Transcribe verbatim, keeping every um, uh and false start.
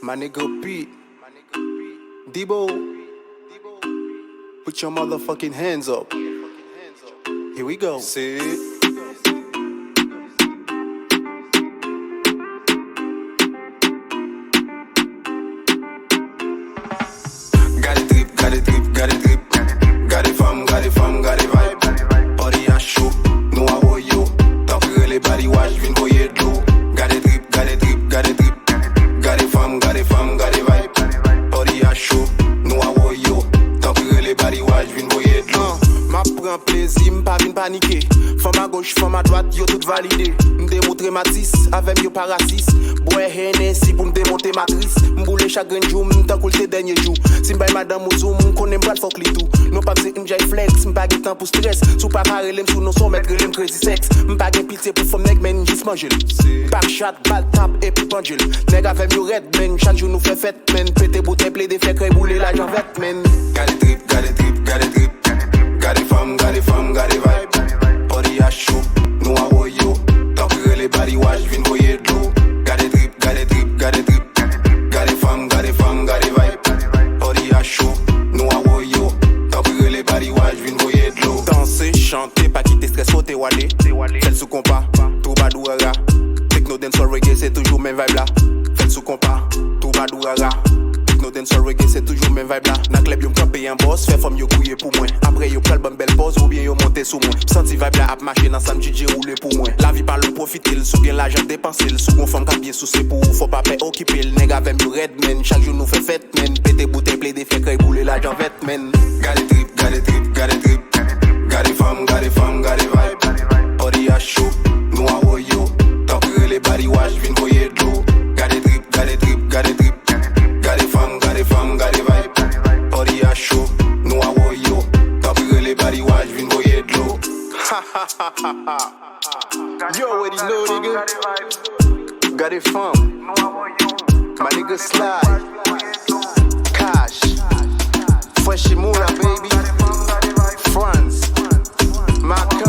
My nigga Pete. Debo. Put your motherfucking hands up. Here we go. Say it. Gade trip, gade trip, gade trip. Gade fanm, gade fanm, gade vibe. Party a cho, nou a woyo. Tanpri rele Body Wash, vin voye dlo. Gade trip, gade trip, gade trip. Gade fanm, gade fanm, gade vibe. Party a cho, nou a woyo. Tanpri rele Body Wash, vin voye dlo. Uh, m ap pran plezi, m pa vin panike. Fanm a goch, fanm a dwat, yo tout valide. M demontre m atis, avè m yo pa rasis. Bwè Hennessy pou m demonte matris. M boule chak grenn jou, m tankou l se dènye jou. Si m bay madanm ou zoom, m konnen m pral fòk li tou. Non pa m se M J Flex, m pa gen tan pou strès. Si w pa ka rele m sou non Sòmèt, rele m Crazy Sex. M pa gen pitye pou fanm nèg, men jis manje l. Back shot, bal tap, epi pandye l. Nèg avè m yo rèd, men chak jou nou fè fèt, men. Pete boutèy, plede fè krèy, boule lajan vèt, men. Gade trip, gade trip, gade trip. Gade fanm, gade fanm, gade vibe. Party a cho, nou a woyo. Tanpri rele Body Wash, vin voye dlo. Gade trip, gade trip, gade trip. Gade fanm, gade fanm, gade vibe. Party a cho, nou a woyo. Tanpri rele Body Wash, vin voye dlo. Danse, chante, pa kite strès kote w ale. Fè l sou konpa, twoubadou rara. Techno, dancehall, reggae, se toujou menm vibe la. Fè l sou konpa, twoubadou rara. Techno, dancehall, reggae, se toujou menm vibe la. Nan klèb yo m kanpe an bòs, fè fanm yo kriye pou mwen. Apre yo pral ban m bèl pòz oubyen yo monte sou mwen. M santi vibe la ap mache nan sa m D J roule pou mwen. Lavi pa lou, pwofite l. Si w gen lajan, depanse l. Si w gon fanm k ap byen souse pou ou, fò pa pè okipe l. Nèg avè m yo rèd, men. Chak jou nou fè fèt, men. Pete boutèy, plede fè krèy, boule lajan vèt, men. Gade trip, gade trip, gade trip. Gade fanm, gade fanm, gade vibe. Party a cho, nou a woyo. Tanpri rele Body Wash, vin voye dlo. Gade trip, gade trip, gade trip. Gade fanm, gade fanm, gade vibe. Party a cho, nou a woyo. Tanpri rele Body Wash, vin voye dlo. You already know, nigga. Gade fanm. My nigga Sly. Cash. Fresh Moula, baby. Franz. Marco.